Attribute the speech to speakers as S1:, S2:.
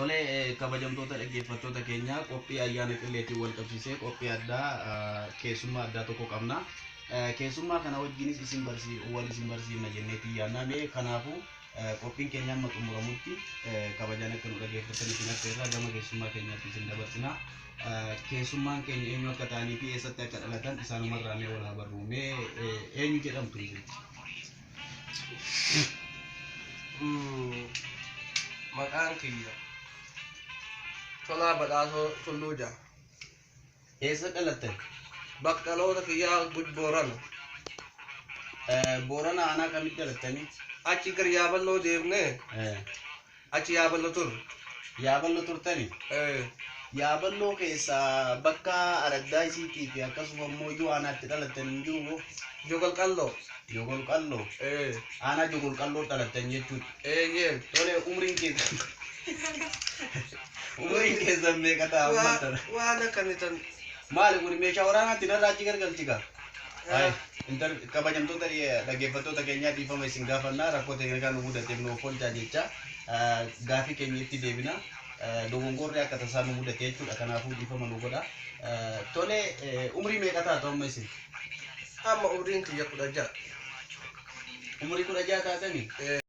S1: Tole kabajamtoota dhaggeeffattoota keenya qophii ayyaana qilleetiin wal qabsiisee qophii addaa keessummaa addaa tokko qabna. Keessummaa kana wajjinis isin barsii wal isin barsiifna jenneetii yaadna. Mee kanaafuu qophiin keenya amma xumuramutti kabajaan akka nu dhaggeeffattan isin affeerraa gama keessummaa keenyaatti isin dabarsina. Keessummaan keenya eenyu akka ta'anii fi eessatti akka dhalatan isaanumarraa mee wal haa barru. Mee eenyu jedhamtu isin?
S2: Maqaan kiyya Tolaa Badhaasoo Tulluu jedhama.
S1: Eessa dhalattan?
S2: Bakka dhaloota kiyyaa Guj Boorana.
S1: Boorana aanaa kamitti dhalattanii?
S2: Achi gara Yaaballoo deemnee achi Yaaballo turre.
S1: Yaaballo turtani? Yaaballoo keessa bakka araddaa isiitii fi akkasuma immoo iyyuu aanaatti dhalattan hin jiru moo?
S2: Jogol Qalloo.
S1: Jogol Qalloo. Aanaa Jogol Qalloo dhalattan jechuudha.
S2: Eeyyeen.
S1: Tole umriin keessan umriin keessan meeqa ta'a ammaan tana?
S2: Waan akkanii tan.
S1: Maali kun meeshaa waraanaatti narraa achi gargalchi gaa? Ay, kabajamtoota dhaggeeffattoota keenyaa dhiifama isin gaafannaa rakkoo teeknikaa nu mudateef nu ofolchaa jecha gaafii keenya itti deebina. Dogongorri akka tasaa nu mudate jechuudha kanaafuu dhiifama nu godha. Tole umrii meeqa taatu amma isin?
S2: Amma umriin kiyya 16.
S1: Umrii 16 taatanii?